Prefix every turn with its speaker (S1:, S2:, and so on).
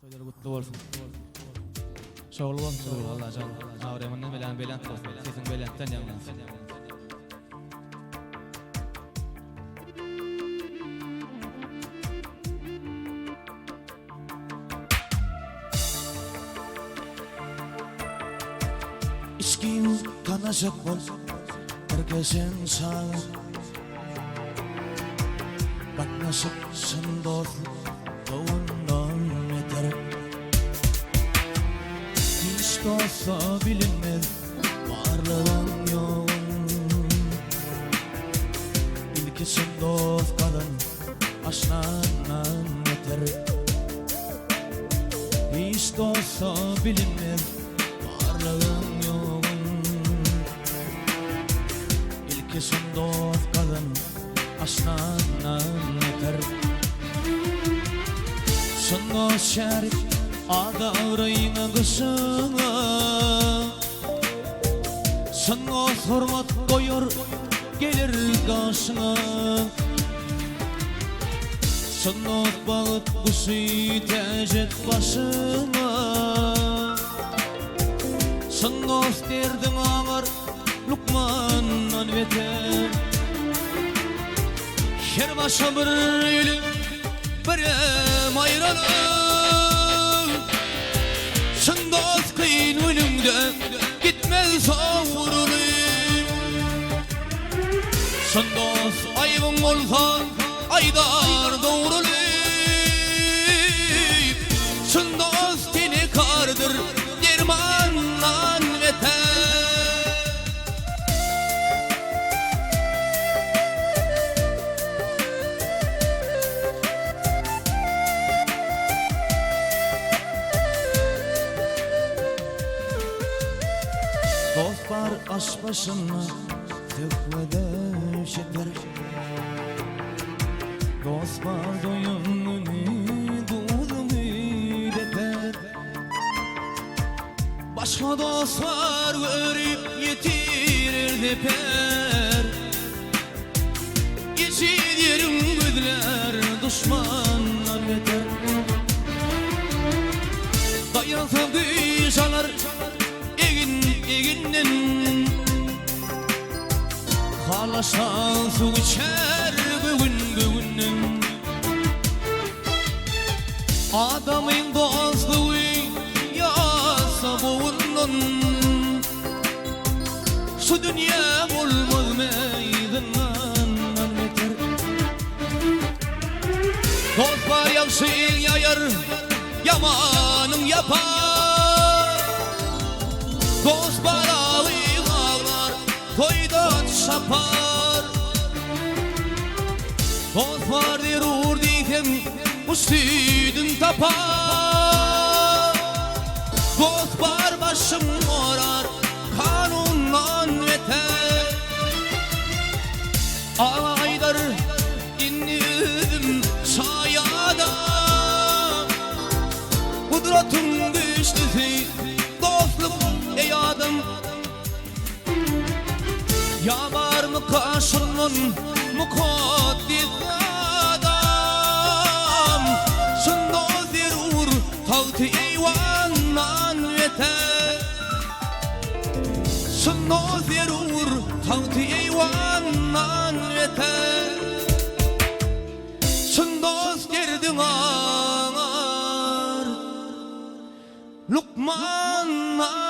S1: Toýlar gutly bolsun. Şowly bolsun Nurgül Allajan. Abraý mundan beläň belent bolsun. Sesiň belentden ýaňlansyn.
S2: Içgin tanaşyk bol Tirkeşen şagyr Gatnaşyk çyn dostluk Gowundan beter Hiç dosta bilinmez Barlygam ýogum Ilki çyn dost galan Aşnandan beter Hiç dosta bilinmez Barlygam ýogum Ilki çyn dost gazan Aşnandan beter. Çyn dost şärik Ad-abraýyňa gyşyňa Çyn dost hormat goýar Geler gaşyňa. Çyn dost bagt guşy Täjet başyňa. Çyn dost derdiň aňar Lukmandan beter. Her başa bir ölüm, birem aýralyk. Çyn dost kyn günüňde gitmez sowrulyp. Çyn dost aýbyň bolsa aýdar dogrulyp. Çyn dost tenekardyr dermandan beter. Dost bar aş başynda söhbede şeker. Dost bar doýan güni duzuňy deper. Başga dost bar görüp ýetirer zeper. Ejiz ýeriň gözlär duşmandan beter. Daýansa güýç alar egin eginden. Halaşan suw içer göwün göwünden. Adamyň dostlugy ýazsa bogundan. Şu dünýä bolmaz meýdandan beter. Dost bar ýagşyň ýaýar, ýamanyň ýapar. Dost bar agyň aglar, toýda çapar. Dost bar zerur diýseň, guş süýdün tapar. Dost bar başyň gorar, kanundan beter. Aga aýdar, indi özüm şaýadam. Gudratyň güýçlüsi dostluk eý adam. Ýa barmyka şundan mukaddes adam? Şunda zerur tagty eýwandan beter. Şunda zerur tagty eýwandan beter. Çyn dost derdiň aňar. Lukmandan.